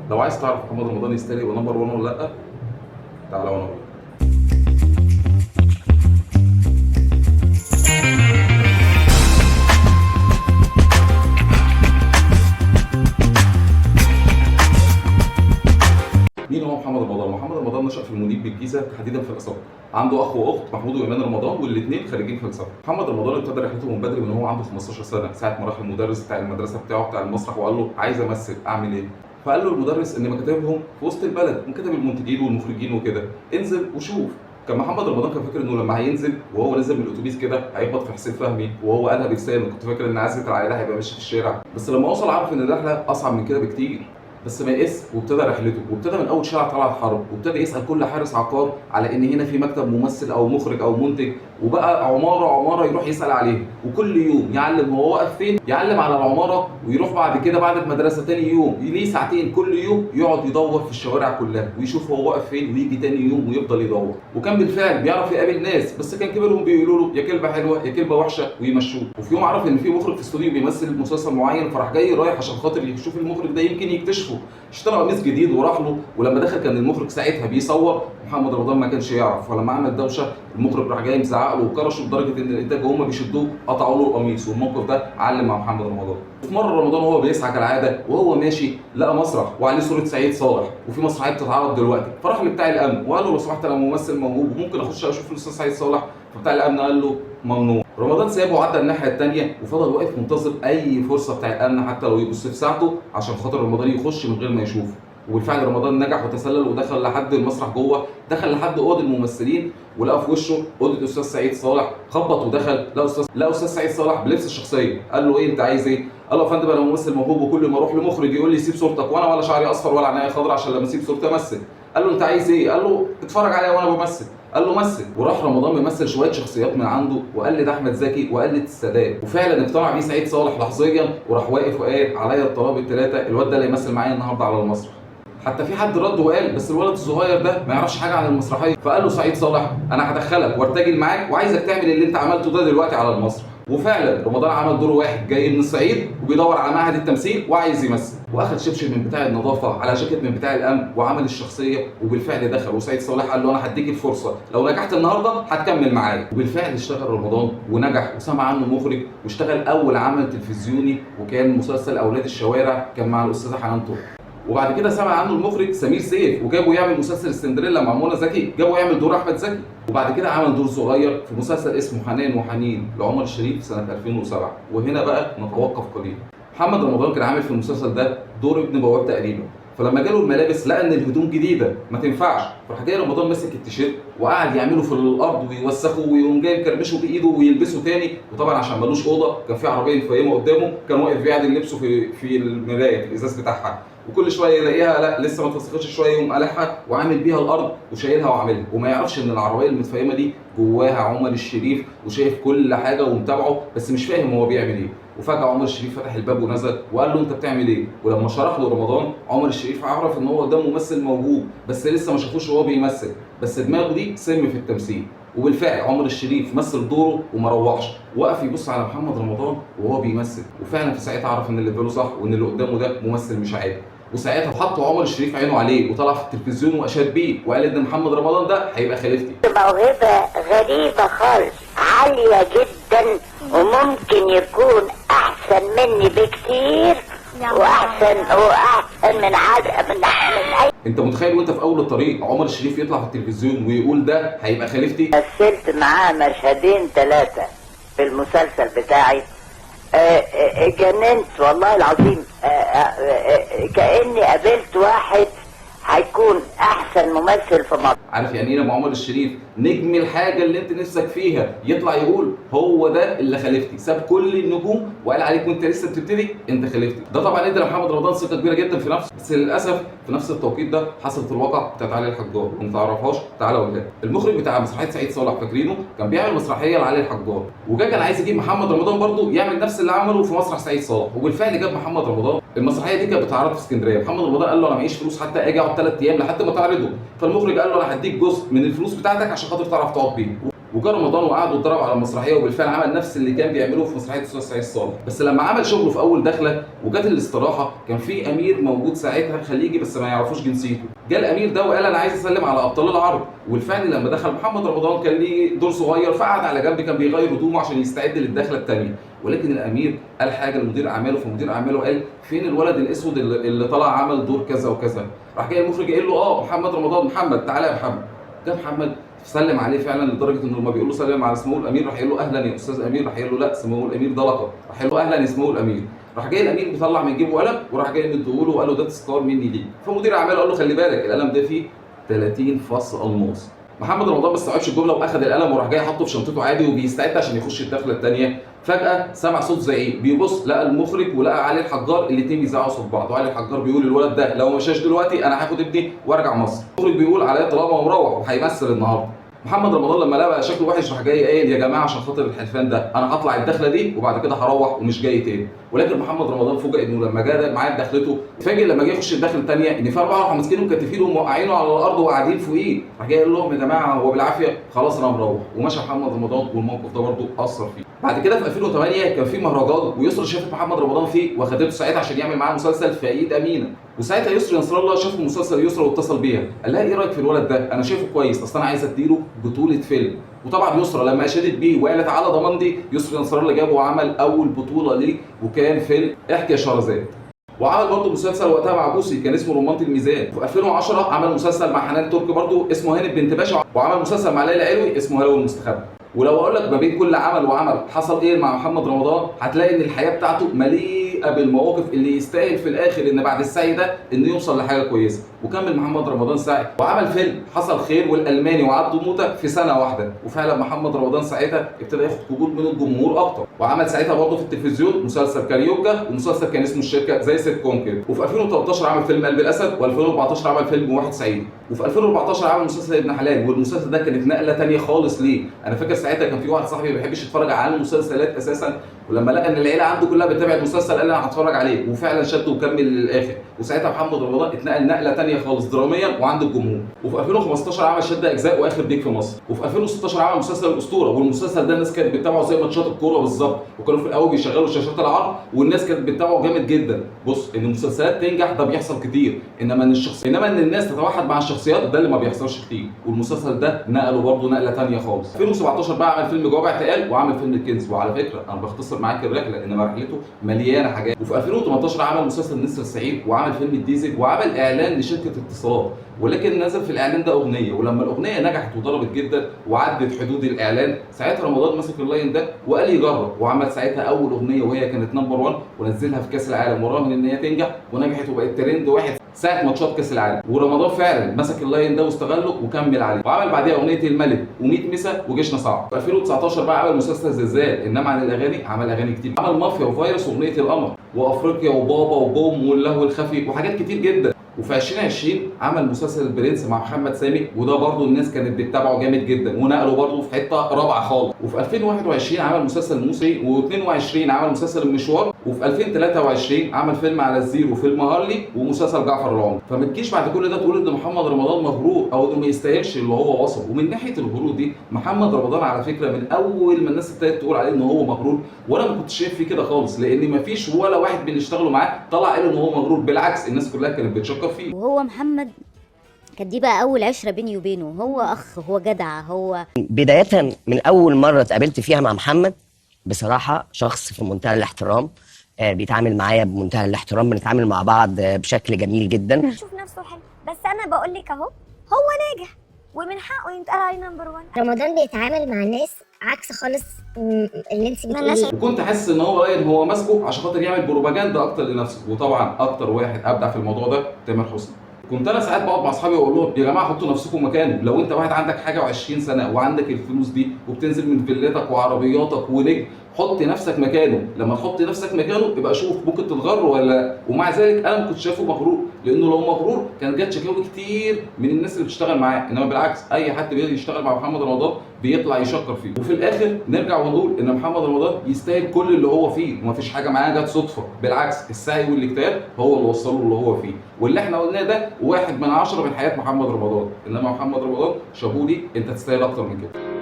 لو عايز تعرف محمد رمضان يستاهل يبقى number 1 ولا لا، تعالى وانا اقول. مين هو محمد رمضان؟ محمد رمضان نشأ في المنيب بالجيزة، تحديدا في الأساور. عنده أخ وأخت، محمود وإيمان رمضان، والاثنين خريجين فلسفة. محمد رمضان ابتدى رحلته من بدري، من هو عنده 15 سنة، ساعة ما راح المدرس بتاع المدرسة بتاعه بتاع المسرح وقال له عايز أمثل، أعمل إيه؟ فقال له المدرس إن مكاتبهم في وسط البلد، مكاتب المنتجين والمخرجين وكده، انزل وشوف. كان محمد رمضان كان فاكر انه لما هينزل، وهو نزل من الاتوبيس كده، هيخبط في حسين فهمي، وهو قالها بلسانه، كنت فاكر ان عزبة العائلة هيبقى ماشي في الشارع، بس لما وصل عرف ان الرحلة اصعب من كده بكتير. بس ما يئس وابتدى رحلته، وابتدى من اول شارع طلعت حرب، وابتدى يسال كل حارس عقار على ان هنا في مكتب ممثل او مخرج او منتج، وبقى عمارة عمارة يروح يسال عليها، وكل يوم يعلم هو واقف فين، يعلم على العمارة، ويروح بعد كده بعد المدرسة تاني يوم ليه ساعتين كل يوم يقعد يدور في الشوارع كلها ويشوف هو واقف فين، ويجي تاني يوم ويفضل يدور. وكان بالفعل بيعرف يقابل ناس، بس كان كبرهم بيقولوا له يا كلبه حلوة يا كلبه وحشة ويمشوه. وفي يوم عرف ان في مخرج في استوديو بيمثل مسلسل معين، فراح جاي رايح عشان خاطر يشوف المخرج ده يمكن يكتشفه. اشترى قميص جديد وراح له، ولما دخل كان المخرج ساعتها بيصور، محمد رمضان ما كانش يعرف، فلما عمل دوشه المخرج راح جاي مزعق له وكرشه لدرجة ان الانتاج وهم بيشدوه قطعوا له القميص، والموقف ده علم مع محمد رمضان. في مرة رمضان وهو بيسعى كالعادة وهو ماشي لقى مسرح وعليه صوره سعيد صالح، وفي مسرحية بتتعرض دلوقتي، فراح لبتاع الامن وقال له لو سمحت انا ممثل موهوب وممكن اخش اشوف الاستاذ سعيد صالح؟ فبتاع الامن قال له ممنوع. رمضان سابه وعدى الناحية الثانية وفضل واقف منتظر اي فرصة بتاع الامن حتى لو يبص في ساعته عشان خاطر رمضان يخش من غير ما يشوفه. وبالفعل رمضان نجح وتسلل ودخل لحد المسرح جوه، دخل لحد اوضة الممثلين ولقى في وشه اوضة الاستاذ سعيد صالح، خبط ودخل، لقى استاذ سعيد صالح بلبس الشخصية، قال له ايه انت عايز ايه؟ قال له يا فندم انا ممثل موهوب وكل ما اروح لمخرج يقول لي سيب صورتك، وانا ولا شعري اصفر ولا عينيا خضرا عشان لما اسيب صورتي امثل. قال له انت عايز ايه؟ قال له اتفرج عليا وانا بمثل. قال له مثل. وراح رمضان ممثل شوية شخصيات من عنده وقلد احمد زكي وقلد السادات، وفعلا اقتنع بيه سعيد صالح لحظيا، وراح واقف وقال عليا الطلاب الثلاثة الواد ده اللي يمثل معايا النهارده على المسرح. حتى في حد رد وقال بس الولد الصغير ده ما يعرفش حاجة عن المسرحية، فقال له سعيد صالح انا هدخلك وارتجل معاك وعايزك تعمل اللي انت عملته ده دلوقتي على المسرح. وفعلا رمضان عمل دور واحد جاي من الصعيد وبيدور على معهد التمثيل وعايز يمثل، واخد شبشب من بتاع النظافة على جاكيت من بتاع الامن وعمل الشخصية، وبالفعل دخل. وسعيد صالح قال له انا هديك الفرصة، لو نجحت النهارده هتكمل معايا. وبالفعل اشتغل رمضان ونجح، وسمع عنه مخرج واشتغل اول عمل تلفزيوني وكان مسلسل اولاد الشوارع، كان مع الاستاذة حنان ترك. وبعد كده سمع عنه المخرج سمير سيف وجابه يعمل مسلسل السندريلا مع منى زكي، جابه يعمل دور احمد زكي. وبعد كده عمل دور صغير في مسلسل اسمه حنان وحنين لعمر الشريف سنة 2007. وهنا بقى نتوقف قليلا. محمد رمضان كان عامل في المسلسل ده دور ابن بواب تقريبا، فلما جاله الملابس لقى ان الهدوم جديدة ما تنفعش، فراح جاي رمضان ماسك التيشيرت وقعد يعمله في الارض ويوسخه ويقوم جاي مكرمشه بايده ويلبسه تاني. وطبعا عشان ملوش اوضة كان في عربية مفيمه قدامه، كان واقف بيعدل لبسه في المراية في الازاز بتاعها، وكل شوية يلاقيها لا لسه ما اتوسختش شوية يقوم قالعها وعامل بيها الارض وشايلها وعاملها، وما يعرفش ان العربية المتفيمه دي جواها عمر الشريف وشايف كل حاجة ومتابعة، بس مش فاهم هو بيعمل ايه. وفجاة عمر الشريف فتح الباب ونزل وقال له انت بتعمل ايه؟ ولما شرح له رمضان، عمر الشريف عرف ان هو ده ممثل موهوب بس لسه ما شافوش وهو بيمثل، بس دماغه دي سم في التمثيل. وبالفعل عمر الشريف مثل دوره وما روحش، وقف يبص على محمد رمضان وهو بيمثل، وفعلا في ساعتها عرف ان اللي في باله صح وان اللي قدامه ده ممثل مش عادي. وساعتها حط عمر الشريف عينه عليه وطلع في التلفزيون واشاد بيه وقال ان محمد رمضان ده هيبقى خليفتي. موهبة غريبة خالص، عالية جدا، وممكن يكون أحسن مني بكتير، وأحسن من عاد من أي. انت متخيل وانت في اول الطريق عمر الشريف يطلع في التلفزيون ويقول ده هيبقى خليفتي؟ مثلت معاه مشهدين ثلاثة في المسلسل بتاعي، اتجننت والله العظيم، كأني قابلت واحد هيكون أحسن ممثل في مصر. عارف يعني ايه لما عمر الشريف نجم الحاجة اللي انت نفسك فيها يطلع يقول هو ده اللي خليفتي، ساب كل النجوم وقال عليك وانت لسه بتبتدي انت خليفتي. ده طبعا ادى لمحمد رمضان ثقة كبيرة جدا في نفسه، بس للاسف في نفس التوقيت ده حصلت الواقعة بتاعت علي الحجار، وما تعرفهاش تعالى قولها. المخرج بتاع مسرحية سعيد صالح فاكرينه كان بيعمل مسرحية لعلي الحجار، وجا كان عايز يجيب محمد رمضان برضه يعمل نفس اللي عمله في مسرح سعيد صالح، وبالفعل جاب محمد رمضان. المسرحية دي كانت بتتعرض في اسكندرية، محمد رمضان قال له انا معيش فلوس حتى اجي اقعد 3 ايام لحد ما تعرضه، فالمخرج قال له انا هديك جزء من الفلوس بتاعتك عشان خاطر تعرف تقعد بيه. وجا رمضان وقعد واتدرب على المسرحية، وبالفعل عمل نفس اللي كان بيعمله في مسرحية استاذ سعيد صالح. بس لما عمل شغله في اول دخله وجت الاستراحة، كان في امير موجود ساعتها خليجي بس ما يعرفوش جنسيته. جه الامير ده وقال انا عايز اسلم على ابطال العرض، والفعل لما دخل محمد رمضان كان ليه دور صغير، فقعد على جنب كان بيغير هدومه عشان يستعد للدخله الثانية. ولكن الامير قال حاجة لمدير اعماله، فمدير اعماله قال فين الولد الاسود اللي طلع عمل دور كذا وكذا. راح جاي المخرج قال له محمد رمضان، محمد تعالى يا محمد. جه محمد سلم عليه فعلا، لدرجة انه لما بيقول له سلم على سمو الامير راح يقول له اهلا يا استاذ امير، راح يقول له لا سمو الامير ده لقب، راح يقول له اهلا يا سمو الامير. راح جاي الامير بيطلع من جيبه قلم وراح جاي مديهوله وقال له ده تذكار مني ليك. فمدير اعماله قال له خلي بالك القلم ده فيه 30 فص الماس. محمد رمضان ما استوعبش الجملة واخد القلم وراح جاي حاطه في شنطته عادي وبيستعد عشان يخش الدخلة الثانية. فجاة سمع صوت زعيق، بيبص لقى المخرج ولقى علي الحجار الاثنين بيزعقوا صوت بعض، وعلي الحجار بيقول الولد ده لو ما مشاش دلوقتي انا هاخد ابني وارجع مصر. المخرج بيقول عليا طالما هو مروح وهيمثل النهارده. محمد رمضان لما لقى شكله وحش راح جاي قايل يا جماعة عشان خاطر الحلفان ده انا هطلع الدخلة دي وبعد كده هروح ومش جاي تاني. ولكن محمد رمضان فوجئ انه لما جه معاه دخلته اتفاجئ لما جه يخش الدخلة الثانية ان في اربعة راحوا ماسكينه مكتفينه وموقعينه على الارض وقاعدين فوقيه. راح جاي قال لهم يا جماعة هو بالعافية خلاص انا مروح، ومشى محمد رمضان. والموقف ده برده اثر فيه. بعد كده في 2008 كان في مهرجان ويسرا شافت محمد رمضان فيه واخدته ساعتها عشان يعمل معاه مسلسل في عيد امينه. وساعتها يسري نصر الله شاف مسلسل يسرا واتصل بيها قال لها ايه رايك في الولد ده؟ انا شايفه كويس، اصل انا عايز اديله بطوله فيلم. وطبعا يسرا لما اشادت بيه وقالت على ضمان دي، يسري نصر الله جابه وعمل اول بطوله ليه وكان فيلم احكي يا شهرزاد. وعمل برضه مسلسل وقتها مع بوسي كان اسمه رمانة الميزان. في 2010 عمل مسلسل مع حنان ترك برضه اسمه هانت بنت باشا، وعمل مسلسل مع ليلى علوي اسمه هلا والمستخبي. ولو اقول لك ما بين كل عمل وعمل حصل ايه مع محمد رمضان، هتلاقي ان الحياة بتاعته مليئة بالمواقف اللي يستاهل في الاخر ان بعد السعي ده انه يوصل لحاجة كويسة. وكمل محمد رمضان سعي وعمل فيلم حصل خير والالماني وعبده موته في سنة واحدة، وفعلا محمد رمضان ساعتها ابتدى ياخد قبول من الجمهور اكتر. وعمل ساعتها برضه في التلفزيون مسلسل كاريوكا ومسلسل كان اسمه الشركة زي سيت كوم كده. وفي 2013 عمل فيلم قلب الاسد، و2014 عمل فيلم واحد سعيد، وفي 2014 عمل مسلسل ابن حلال. والمسلسل ده كانت نقله ثانية خالص ليه. انا فاكر ساعتها كان في واحد صاحبي ما بيحبش يتفرج على المسلسلات اساسا، ولما لقى ان العيلة عنده كلها بتتابع المسلسل قال انا هتفرج عليه، وفعلا شده وكمل للاخر. وساعتها محمد رمضان اتنقل نقله ثانية خالص دراميا وعند الجمهور. وفي 2015 عمل شد اجزاء واخر ديك في مصر. وفي 2016 عمل مسلسل الاسطورة، والمسلسل ده الناس كانت بتتابعه زي ماتشات الكورة بالظبط، وكانوا في الاول بيشغلوا شاشات العرض والناس كانت بتتابعه جامد جدا. بص، ان المسلسلات تنجح ده بيحصل كتير، انما ان الشخص انما ان الناس تتوحد مع الشخصيات ده اللي ما بيحصلش كتير. والمسلسل ده نقله برضه نقله ثانية خالص. 2017 بقى عمل فيلم جواب اعتقال وعمل فيلم الكنز. وعلى فكرة انا بختصر معاك الرحلة، انما رحلته مليانة حاجات. وفي 2018 عمل مسلسل نسر السعيد، وعمل فيلم الديزل، وعمل اعلان لشركة اتصالات، ولكن نزل في الاعلان ده اغنية، ولما الاغنية نجحت وضربت جدا وعدت حدود الاعلان، ساعتها رمضان مسك ال line ده وقال يجرب، وعمل ساعتها اول اغنية وهي كانت number 1 ونزلها في كاس العالم، وراهن ان هي تنجح، ونجحت وبقت ترند واحد ساعة ماتشات كاس العالم. ورمضان فعلا مسك ال line ده واستغله وكمل عليه، وعمل بعديها اغنية الملك و100 مسا وجيشنا صعب. في 2019 بقى عمل مسلسل زلزال، انما عن الاغاني عمل اغاني كتير، عمل مافيا وفيروس واغنيه القمر وافريقيا وبابا وبوم واللهو الخفي وحاجات كتير جدا. وفي 2020 عمل مسلسل البرنس مع محمد سامي، وده برضه الناس كانت بتتابعه جامد جدا ونقله برضه في حتة رابعه خالص. وفي 2021 عمل مسلسل موسي، و22 عمل مسلسل المشوار، وفي 2023 عمل فيلم على الزيرو فيلم هارلي ومسلسل جعفر العمدة. فما تجيش بعد كل ده تقول ان محمد رمضان مغرور او انه ما يستاهلش اللي هو وصله. ومن ناحية الغرور دي، محمد رمضان على فكرة من اول ما الناس ابتدت تقول عليه ان هو مغرور، وانا ما كنتش شايف فيه كده خالص، لان ما فيش ولا واحد من اللي اشتغلوا معاه طلع قال ان هو مغرور، بالعكس الناس كلها كانت بتشكر فيه. وهو محمد كانت دي بقى اول عشرة بيني وبينه، هو اخ، هو جدع، هو بداية من اول مرة اتقابلت فيها مع محمد، بصراحة شخص في منتهى الاحترام، بيتعامل معايا بمنتهى الاحترام، بنتعامل مع بعض بشكل جميل جدا. شوف نفسه حلو، بس انا بقول لك اهو هو ناجح ومن حقه يتقال عليه number 1. رمضان بيتعامل مع الناس عكس خالص اللي انت بتقوليه. وكنت حاسس ان هو line هو ماسكه عشان خاطر يعمل بروباجندا اكتر لنفسه. وطبعا اكتر واحد ابدع في الموضوع ده تامر حسني. كنت انا ساعات بقعد مع اصحابي واقول لهم يا جماعة حطوا نفسكم مكانه، لو انت واحد عندك حاجة و20 سنة وعندك الفلوس دي وبتنزل من فيلتك وعربياتك ونجم، حط نفسك مكانه. لما تحط نفسك مكانه يبقى شوف ممكن تتغر ولا لا. ومع ذلك انا ما كنتش شايفه مغرور، لانه لو مغرور كان جت شكاوي كتير من الناس اللي بتشتغل معاه، انما بالعكس اي حد بيجي يشتغل مع محمد رمضان بيطلع يشكر فيه. وفي الاخر نرجع ونقول ان محمد رمضان يستاهل كل اللي هو فيه، ومفيش حاجة معاه جت صدفة، بالعكس السعي والاجتهاد هو اللي وصله اللي هو فيه. واللي احنا قلناه ده 1 من 10 من حياة محمد رمضان، انما محمد رمضان شابوه ليك، انت تستاهل اكتر من كده.